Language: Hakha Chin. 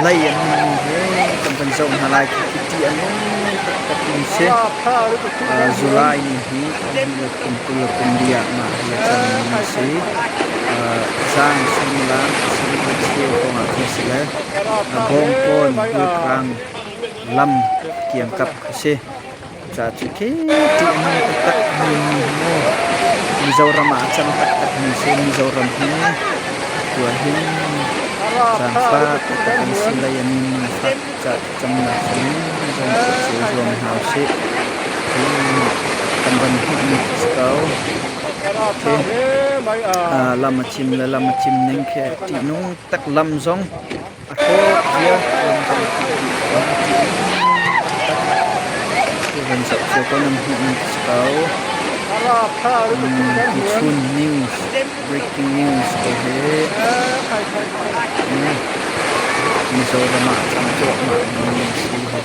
Lei an nunmi he kan van zoh hna lai khi khi ṭih a nung taktakmi si. July ni hi thonghnih le kum 20 le kum li ah mah hi a cangmi a si. Zan suimilam pasarih le cheu hrawng ah khin si le Bawngkawn Bulkrang lam kiangkap kha si. Cucaah cu khi ṭih a nung taktak mi hi mu Mizoram ah a cang taktakmi si. Mizoram hi tuah hin zaangfah taktak an si lei an nunning fak caah thlacamnak in zong cio zuam hna usih. Hi kan van hmuhmi khi si ko. Khi lam a cim le lam a cim ning khi ṭihnung tak lam zong a hrawk viar lam zong ṭihnung taktak khi van zoh cio ko nan hmuhmi khi si ko. Tuchun news breaking news ko hi Mizoram ah cang cuahmah mi si hi.